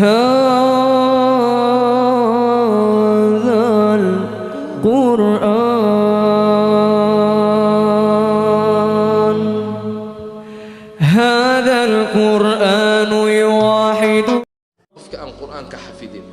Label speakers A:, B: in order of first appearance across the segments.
A: هذا القرآن هذا القرآن يوحد.
B: Qofka aan Qur-aanka xafidin,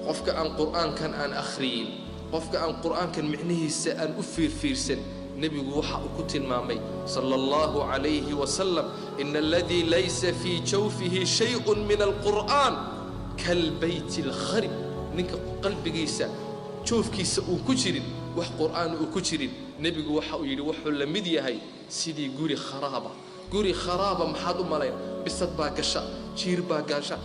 B: qofka aan Qur-aankan aan akhriyin, qofka aan Qur-aankan micnihiisa aan u fiirfiirsan, nebigu waxa uu ku tilmaamay sala allahu calayhi wasalam: ina aladii laysa fii jawfihi shayun min alqur'aan kalbayti alkharib. Ninka qalbigiisa, joofkiisa uu ku jirin wax Qur'aan uu ku jirin, nebigu waxa uu yidhi wuxuu la mid yahay sidii guri kharaaba. Guri kharaaba maxaad u malayn? Bisad baa gasha, jiir baa gasha,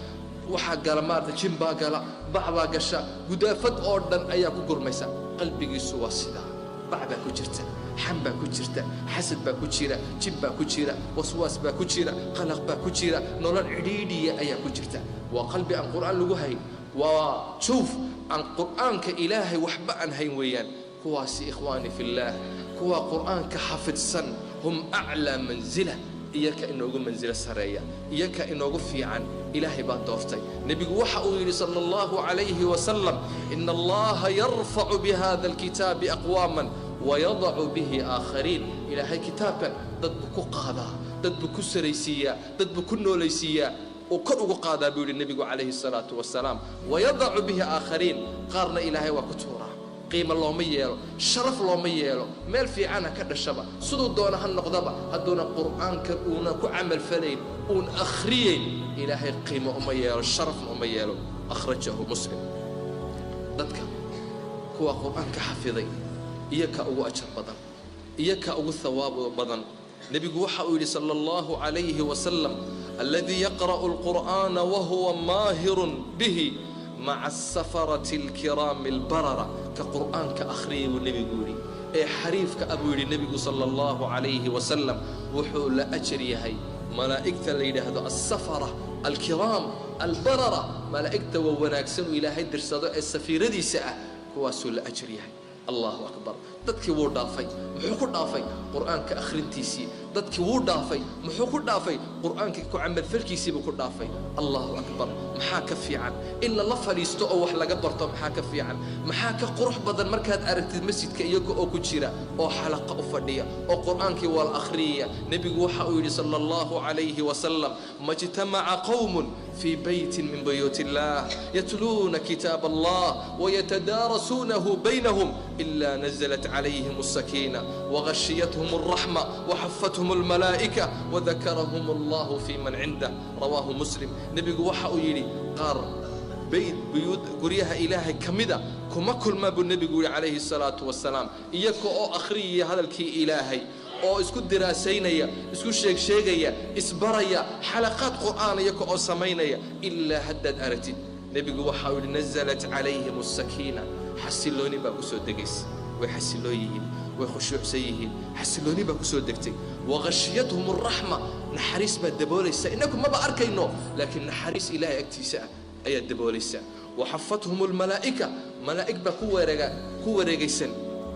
B: waxaa gala maarata jin baa gala, bac baa gasha, gudaafad oo dhan ayaa ku gurmaysa. Qalbigiisu waa sidaa: bac baa ku jirta, xam baa ku jirta, xasad baa ku jira, jin baa ku jira, waswaas baa ku jira, qalaq baa ku jira, nolol cidhiidhiya ayaa ku jirta. Waa qalbi aan Qur'aan lagu hayn, waa juuf aan Qur'aanka Ilaahay waxba aan hayn weeyaan kuwaasi. Ikhwaani fillaah, kuwa Qur'aanka xafidsan hum aclaa manzila, iyaka inoogu mansilo sareeya, iyaka inoogu fiican, Ilaahay baa doortay. Nebigu waxa uu yidhi sala allahu calayhi wasalam: ina allaha yarfacu bihada alkitaabi aqwaaman wayadacu bihi aakhariin. Ilaahay kitaabkan dad buu ku qaadaa, dad buu ku saraysiiyaa, dad buu ku noolaysiiyaa uu kor ugu qaadaa, buu yidhi nebigu calayhi salaatu wasalaam. Wayadacu bihi aakhariin, qaarna Ilaahay waa ku tuuraa, qiimo looma yeelo, sharaf looma yeelo, meel fiican ha ka dhashaba, siduu doona ha noqdaba, hadduuna Qur'aankan uuna ku camalfalayn, uun akhriyeyn, Ilaahay qiimo uma yeelo, sharafna uma yeelo. Akhrajahu Muslim. Dadka kuwa Qur'aanka xafiday iyo ka ugu ajar badan iyo ka ugu thawaab badan, nebigu waxa uu yidhi sala allahu calayhi wasalam: alladii yaqra'u alqur'aana wahuwa maahirun bihi maca asafarati alkiraami albarara. Ka Qur'aanka akhriyay, buu nebigu yidhi, ee xariifka ah, buu yidhi nebigu sala allahu calayhi wasalam, wuxuu la ajar yahay malaa'igta la yidhaahdo alsafara alkiraam albarara, malaa'igta waa wanaagsan uu Ilaahay dirsado ee safiiradiisa ah, kuwaasuu la ajar yahay. Allahu akbar! Dadkii wuu dhaafay. Muxuu ku dhaafay? Qur'aanka akhrintiisii. Dadkii wuu dhaafay. Muxuu ku dhaafay? Qur'aanka ku camalfalkiisiibuu ku dhaafay. Allahu akbar! Maxaa ka fiican in lala fadhiisto oo wax laga barto? Maxaa ka fiican? Maxaa ka qurux badan markaad aragtid masjidka iyaga oo ku jira oo xalaqa u fadhiya oo Qur'aankii waa la akhriyaya? Nebigu waxa uu yidhi sala allahu calayhi wasalam: ma ijtamaca qowmun fii beytin min buyuut illah yatluuna kitaab allah wayatadaarasuunahu baynahum إلا نزلت عليهم السكينة وغشيتهم الرحمة وحفتهم الملائكة وذكرهم الله في من عنده. رواه مسلم. Nebigu waxa uu yidhi qaar beyt buyuud guryaha Ilaahay ka mida kuma kulma, buu nebigu yidhi calayhi salaatu wasalaam, iyaga oo akhriyaya hadalkii Ilaahay oo isku diraasaynaya, isku sheegsheegaya, isbaraya, xalaqaad Qur'aan iyaga oo samaynaya, ilaa haddaad aragtid, nebigu waxa uu yidhi, nazalat calayhim asakiina, xasilooni baa ku soo degaysa. Way xasiloon yihiin, way khushuucsan yihiin, xasilooni baa ku soo degtay. Waqashiyathum araxma, naxariis baa daboolaysa. Innagu maba arkayno, laakiin naxariis Ilaahay agtiisa ah ayaa daboolaysa. Waxafathum almalaa'ika, malaa'ig baa ku wareega, ku wareegaysan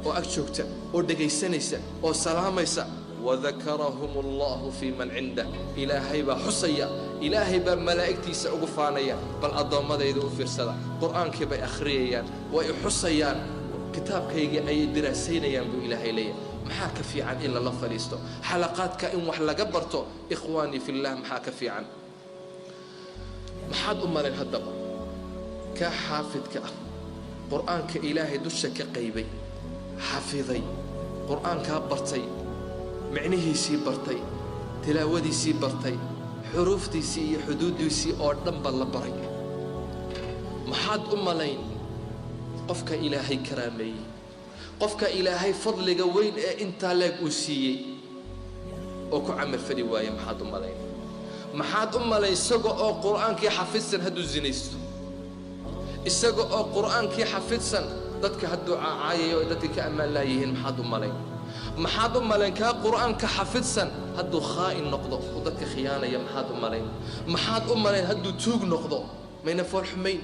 B: oo ag joogta oo dhegaysanaysa oo salaamaysa. Wadakarahum allahu fii man cindah, Ilaahay baa xusaya, Ilaahay baa malaa'igtiisa ugu faanaya: bal addoommadayda u fiirsada, Qur'aankii bay akhriyayaan, way xusayaan, kitaabkaygii ayay diraasaynayaan, buu Ilaahay leeyahay. Maxaa ka fiican in lala fadhiisto xalaqaadka, in wax laga barto? Ikhwaanii fillah, maxaa ka fiican? Maxaad u malayn haddaba kaa xaafidka ah, Qur'aanka Ilaahay dusha ka qaybay, xafiday, Qur'aankaa bartay, micnihiisii bartay, tilaawadiisii bartay, xuruuftiisii iyo xuduuddiisii oo dhan ba la baray? Maxaad u malayn qofka Ilaahay karaameeyey, qofka Ilaahay fadliga weyn ee intaa leeg uu siiyey oo ku camalfali waaya? Maxaad u malayn? Maxaad u malayn isaga oo Qur'aankii xafidsan hadduu zinaysto? Isaga oo Qur'aankii xafidsan dadka hadduu caacaayayo oo dadka ka ammaan laayihiin, maxaad u malayn? Maxaad u malayn kaa Qur'aanka xafidsan hadduu khaa'in noqdo uu dadka khiyaanaya? Maxaad u malayn? Maxaad u malayn hadduu tuug noqdo? Mayna fool xumayn?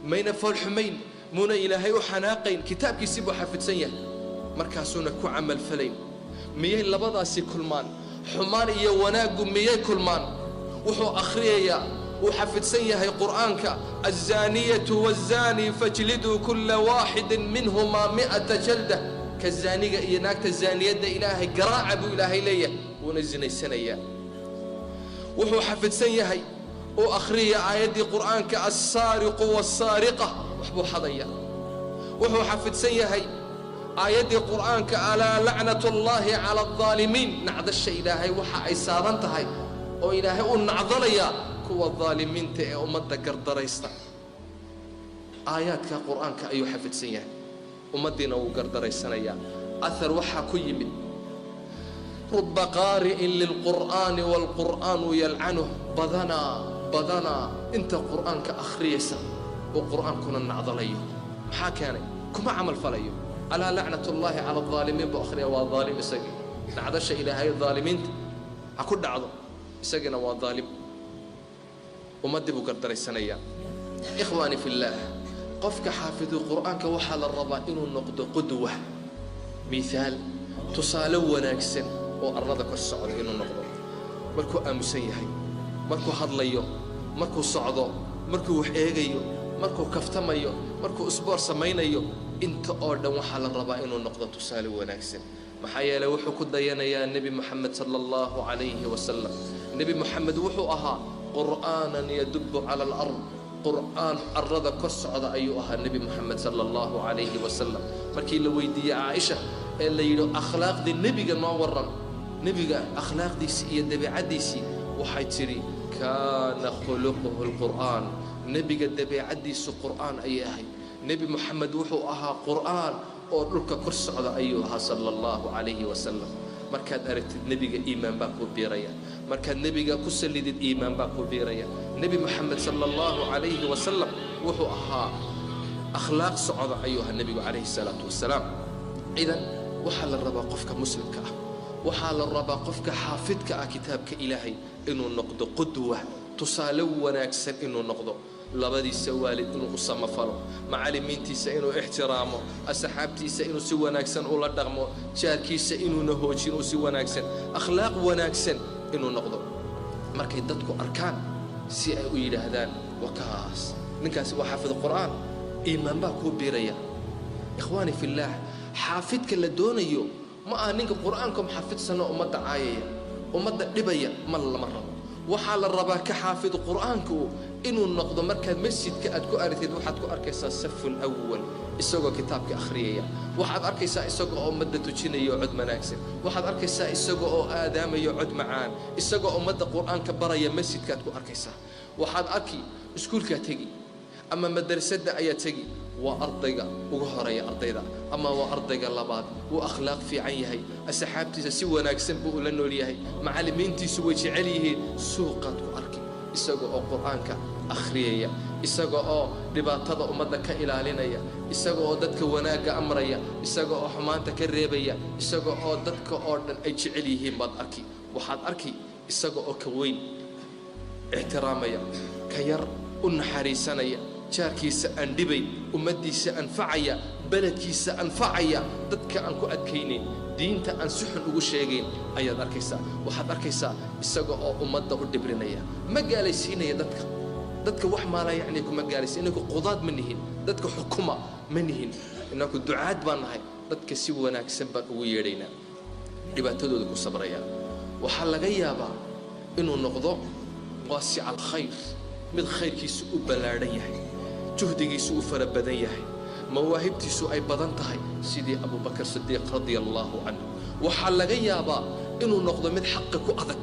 B: Mayna fool xumayn? Muuna Ilaahay u xanaaqayn? Kitaabkiisii buu xafidsan yahay, markaasuuna ku camalfalayn. Miyay labadaasi kulmaan? Xumaan iyo wanaaggu miyay kulmaan? Wuxuu akhriyayaa Wuu xafidsan yahay Qur'aanka: الزانية والزاني فاجلدوا كل واحد منهما 100 جلدة. Ka zaaniga iyo naagta zaaniyadda Ilaahay garaaca buu Ilaahay leeyahay, wuuna zinaysanayaa. Wuxuu xafidsan yahay oo akhriya aayaddii Qur'aanka: السارق والسارقة. Waxbuu xadaya. Wuxuu xafidsan yahay aayaddii Qur'aanka: ألا لعنة الله على الظالمين. Nacdasha Ilaahay waxa ay saaran tahay oo Ilaahay u nacdalayaa kuwa daalimiinta ee ummadda gardaraysta. Aayaadka Qur'aanka ayuu xafidsan yahay, ummaddiina wuu gardaraysanayaa. Ahar waxaa ku yimid: رب قارئ للقرآن والقرآن يلعنه. Badanaa badanaa inta Qur'aanka akhriyaysa oo Qur'aankuna nacdalayo. Maxaa keenay? Kuma camal falayo. ألا لعنة الله على الظالمين buu akhriya, waa daalim isagii. Nacdasha Ilaahay daalimiinta ha ku dhacdo, isagina waa daalim, ummaddii buu gardaraysanayaa. إخواني في الله, qofka xaafidu Qur'aanka waxaa la rabaa inuu noqdo qudwa, miihaal, tusaale wanaagsan oo arlada ka socda inuu noqdo. Markuu aamusan yahay, markuu hadlayo, markuu socdo, markuu wax eegayo, markuu kaftamayo, markuu isboor samaynayo, inta oo dhan waxaa la rabaa inuu noqdo tusaale wanaagsan. Maxaa yeelay, wuxuu ku dayanayaa Nebi Moxamed sala allahu calayhi wasalam. Nebi Moxamed wuxuu ahaa قرآنا يدب على الأرض. Qur'aan arlada kor socda ayuu ahaa Nebi Moxamed sala allahu calayhi wasalam. Markii la weydiiyey Caaisha ee la yidhi: "Akhlaaqdii nebiga noo waran, nebiga akhlaaqdiisii iyo dabeecaddiisii," waxay tidhi: كان خلقه القرآن. Nebiga dabeecaddiisu Qur'aan ayay ahayd. Nebi Moxamed wuxuu ahaa Qur'aan oo dhulka kor socda ayuu ahaa sala allahu calayhi wasalam. Markaad aragtid nebiga, iimaan baa kuu biiraya. Markaad nebiga ku sallidid, iimaan baa kuu biiraya. Nebi Moxamed sala allahu calayhi wasalam wuxuu ahaa akhlaaq socda ayuu ahaa nebigu calayhi salaatu wasalaam. Idan waxaa la rabaa qofka muslimka ah, waxaa la rabaa qofka xaafidka ah kitaabka Ilaahay inuu noqdo qudwa, tusaale wanaagsan inuu noqdo, labadiisa waalid inuu u samafalo, macallimiintiisa inuu ixtiraamo, asxaabtiisa inuu si wanaagsan ula dhaqmo, jaarkiisa inuuna hoojin, uu si wanaagsan, akhlaaq wanaagsan inuu noqdo. Markay dadku arkaan si ay u yidhaahdaan: "Wakaas ninkaasi waa xaafid Qur'aan," iimaan baa kuu biiraya. إخواني في الله, xaafidka la doonayo ma aha ninka Qur'aanka xafidsano ummadda caayaya, ummadda dhibaya, ma lama rabo. Waxaa la rabaa ka xaafid Qur'aanku inuu noqdo markaad masjidka aad ku aragtid, waxaad ku arkaysaa الصف الأول isagoo kitaabka akhriyaya. Waxaad arkaysaa isagoo oo ummadda tujinayo cod wanaagsan. Waxaad arkaysaa isaga oo aadaamayo cod macaan, isagoo ummadda Qur'aanka baraya masjidkaad ku arkaysaa. Waxaad arki iskuulkaa tegi ama madrasadda ayaa tegi, waa ardayga ugu horeeya ardayda ama waa ardayga labaad. Wuu akhlaaq fiican yahay, asxaabtiisa si wanaagsan buu ula nool yahay, macallimiintiisu way jecel yihiin. Suuqaad ku arki isaga oo Qur'aanka akhriyaya, isaga oo dhibaatada ummadda ka ilaalinaya, isaga oo dadka wanaagga amraya, isaga oo xumaanta ka reebaya, isaga oo dadka oo dhan ay jecel yihiin baad arki. Waxaad arki isaga oo ka weyn ixtiraamaya, ka yar u naxariisanaya, jaarkiisa aan dhibayn, ummaddiisa anfacaya, beledkiisa anfacaya, dadka aan ku adkaynayn, diinta aan si xun ugu sheegayn ayaad arkaysaa. Waxaad arkaysaa isaga oo ummadda u dhibrinaya, ma gaalaysiinaya dadka. Dadka wax maala yacni kuma gaalaysi. Inaku qudaad ma nihin, dadka xukuma ma nihin, inaku ducaad baan nahay. Dadka si wanaagsan baan ugu yeedhaynaa, dhibaatadooda ku sabraya. Waxaa laga yaabaa inuu noqdo واسع الخير, mid khayrkiisu u ballaadhan yahay, juhdigiisu u fara badan yahay, mawaahibtiisu ay badan tahay, sidii Abubakar Sidiiq رضي الله عنه. Waxaa laga yaabaa inuu noqdo mid xaqa ku adag,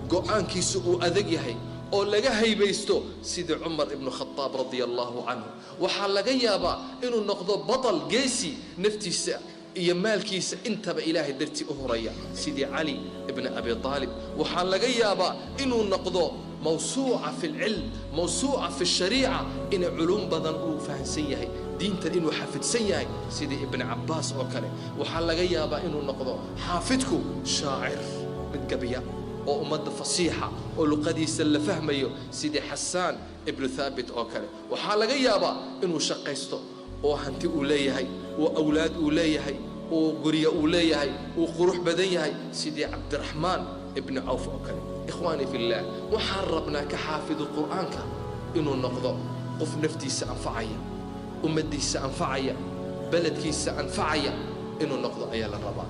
B: go'aankiisu uu adag yahay oo laga haybaysto, sidii Cumar ibnu Khadaab رضي الله عنه. Waxaa laga yaabaa inuu noqdo batal, geesi, naftiisa iyo maalkiisa intaba Ilaahay dartii u horaya, sidii Cali ibni Abi Aalib. Waxaa laga yaabaa inuu noqdo موسوعة في العلم, موسوعة في الشريعة, inay culum badan uu fahansan yahay, diintan inuu xafidsan yahay, sidii Ibni Cabbaas oo kale. Waxaa laga yaabaa inuu noqdo xaafidku shaacir, mid gabiya oo ummadda fasiixa oo luqadiisa la fahmayo, sidii Xasaan ibnu Thaabit oo kale. Waxaa laga yaabaa inuu shaqaysto oo hanti uu leeyahay, oo awlaad uu leeyahay, oo guryo uu leeyahay, uu qurux badan yahay, sidii Cabdiraxmaan ibni Cawf oo kale. Ikhwaani fillaah, waxaan rabnaa ka xaafidu qur'aanka inuu noqdo qof naftiisa anfacaya, ummaddiisa anfacaya, beledkiisa anfacaya inuu noqdo ayaa la rabaa.